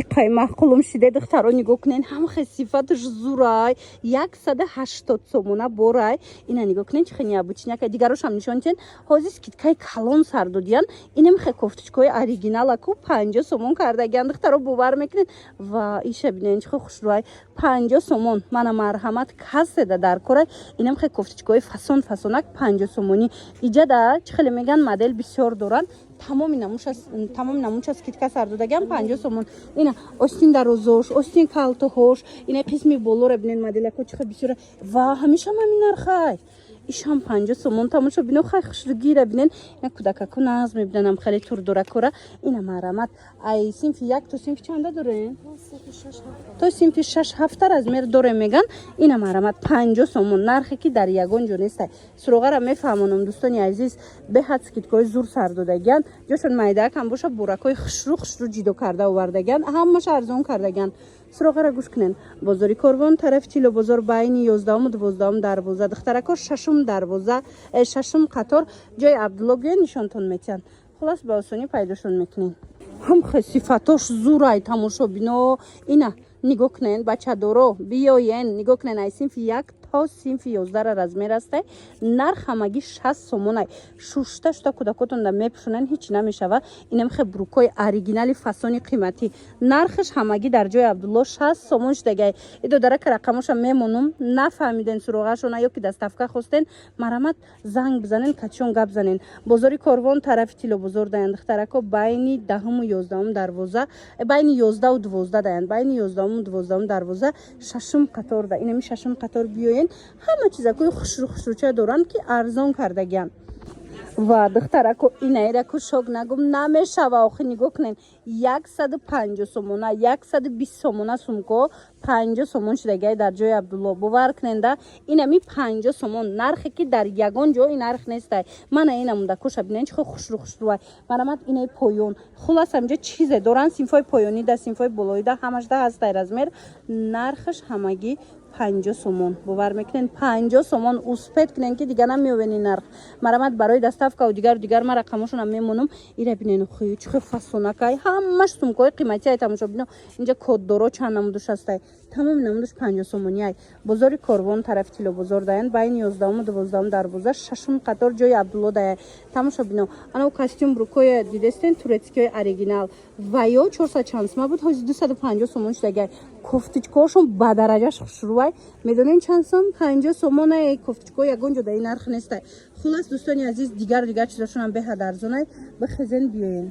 Иқай маъқулум шиде, духтаро, нигоҳ кунен, ҳамхе сифаташ зурай, 180 сомона борай. Ина нигоҳ кунен, чи хе необычный яка. Дигарошам нишон тиҳен. Ҳозир скидка и калон сар додиян. Инем хе кофточка ҳои оригинала ку 50 сомон кардагиян, духтаро, бовар мекунед? Ва иша бинен, чи хе хушрӯай, 50 сомон. Мана, марҳамат, каседа дар корай, инем хе кофточка ҳои фасон фасонак 50 сомонӣ. Иҷада чӣ хеле меган, модел бисёр доранд, тамоми намуша скидка сар додагиам, 50 сомон. Ина остин дарозош, остин калтоҳош, ина қисми болора бинен, моделако чӣ хел бисёра ва ҳамешам ҳамин нархай. Ишам 50 сомон. Тамошо бино, хай хушругира бинен. Ина кӯдакаку нағз мебинанам, хеле турдоракора. Ина марҳамат, ай синфи як то синфи чанда дорем? То синфи шаш ҳафта размер дорем, меган. Ина марҳамат, 50 сомон, нархе ки дар ягон ҷо нестай. Суроғара мефаҳмонам, дӯстони азиз, беҳад скидка ҳои зур сар додагиян. Ҷошон майдаакам боша, буракҳои хушрӯ хушрӯ ҷидо карда овардагиян, ҳамаша арзон кардагиян. Суроғара гӯш кунен: бозори Корвон, тарафи Тилобозор, байни 11-уму 12-ум дарвоза, духтарако, шашум дарвоза, шашум қатор, ҷои Абдулло гӯя, нишонтон метиҳанд. Хулас, ба осонӣ пайдошон мекунен. Ҳам хе сифатош зурай, тамошобино. Ина нигоҳ кунен, бачадоро, биёен, нигоҳ кунен. Ай синфи як то синфи 11-ра размер астай, нарх ҳамагӣ 60 сомонай. Шушта шута кӯдакотонда мепӯшонанд, ҳеҷ намешава. Инам хе брюк ҳои оригинали фасони қиматӣ, нархаш ҳамагӣ дар ҷои Абдулло 60 сомон шудагай. Идодарака рақамоша мемонум, нафаҳмиден суроғашона ё ки доставка хостен, марҳамат, занг бизанен, качон гап занен. Бозори Корвон, тарафи Тилобозор даянд, духтарако, байни 10-уму 11-ум дарвоза, байни 11-у 12 даянд, байни 11-уму 12-ум дарвоза, шашум қатор да. Инами шашум қатор биёен, ҳама чизакои хушрӯ хушрӯча доранд, ки арзон кардагианд. Ва духтарако, инаираку шок нагум намешава. Охи нигоҳ кунен, 150 сомона, 120 сомона сумко 50 сомон шудагиай дар ҷои Абдулло. Бовар куненда, инами 50 сомон, нархе ки дар ягон ҷо ин нарх нестай. Мана ина мундакоша бинен, чӣ хушрӯ хушрӯай. Марамат, инаи поён. Хулас, ҳаминҷо чизе доранд, синфҳои поёнида, синфҳои болоида, ҳамашда ҳастай размер. Нархаш ҳамагӣ 50 сомон. Бовар мекунен? 50 сомон. Успеть кунен, ки дига намеёвен ин нарх. Марамат, барои доставка у дигару дигар ма рақамошонам мемонам. Ира бинен, хи чӣ хел фасонакай, ҳамаш сумкаҳои қиматиай. Тамошобино, инҷа коддоро чанд намудуш ҳастай, тамоми намудуш 50 сомониай. Бозори Корвон, тарафи Тилобозор даянд, байни 11-уму 12-ум дарвоза, шашум қатор, ҷои Абдулло даяй. Тамошобино, анав костюм брюк ҳоя дидестен, турецкий ҳои оригинал, ва ё 400 чанд сума буд, ҳозир 250 сомон шудагай. Кофточка ҳошон ба дараҷаш хушрӯвай. Медонем чанд сом? 50 сомона кофточка ҳо, ягон ҷо дар ин нарх нестай. Хулас, дӯстони азиз, дигару дигар чизошонам беҳад арзонай. Бихезен, биёен,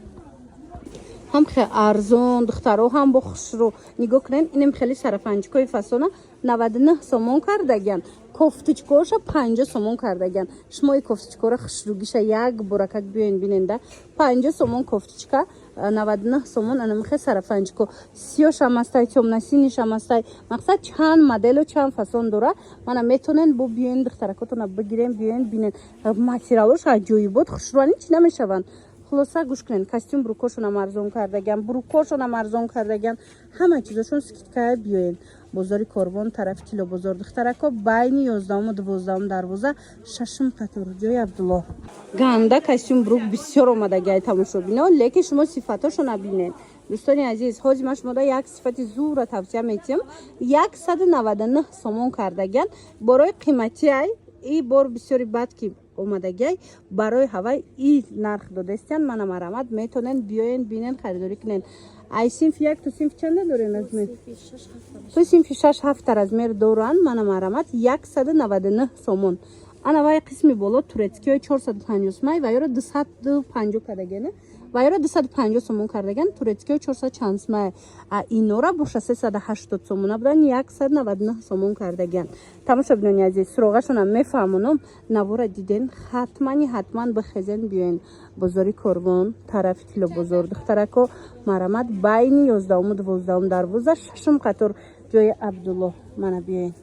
ҳам хе арзон, духтаро, ҳам бо хушрӯ. Нигоҳ кунен, инем хеле сарафанчик ҳои фасона 99 сомон кардагиян, кофточка ҳоша 50 сомон кардагиян. Шумо и кофточка ҳоро хушрӯгиша як боракак биёен, биненда. 50 сомон кофточка, 99 сомон. Анамихе сарафанчик о сиёшам ҳастай, тёмно-синий шам ҳастай. Мақсад, чанд моделу чанд фасон дора. Мана, метонен бо биёен, духтаракотона бигирен, биёен, бинен. Материалош аҷоибот, хушрӯан, ҳеч намешаванд. Хулоса, гӯш кунед, костюм брюк ошонам арзон кардагиан, брюк ошонам арзон кардагиан, ҳама чизошон скидка. Биёен бозори Корвон, тарафи Тилобозор, духтарако, байни 11-уму 12-ум дарвоза, шашум қатор, ҷои Абдулло. Ганда костюм брюк бисёр омадагиай, тамошобино, лекин шумо сифатошона бинед. Дӯстони азиз, ҳозир ман шумода як сифати зурра тавсия метиҳам. 199 сомон кардагиан, борои қиматиай. И бор бисёри бад ки омадагиай, барои ҳавай и нарх додастиян. Мана, марҳамат, метонен биёен, бинен, харидорӣ кунен. Ай синфи як то синфи чанда дорен размер? То синфи шаш ҳафта размер доранд. Мана, марҳамат, 199 сомон. Ана вай қисми боло турецкий ҳои 450 сомай, ва ёро 250 кардагиана, ва ёро 250 сомон кардаган. Турецкий ҳои 400 чанд сомай, а инора боша 380 сомона будан, 199 сомон кардагиан. Тамошобинони азиз, суроғашонам мефаҳмонам. Навора диден, ҳатмани ҳатман бихезен, биёен бозори Корвон, тарафи Тилобозор, духтарако, марҳамат, байни 11-уму 12-ум дарвоза, шашум қатор, ҷои Абдулло. Мана, биёен.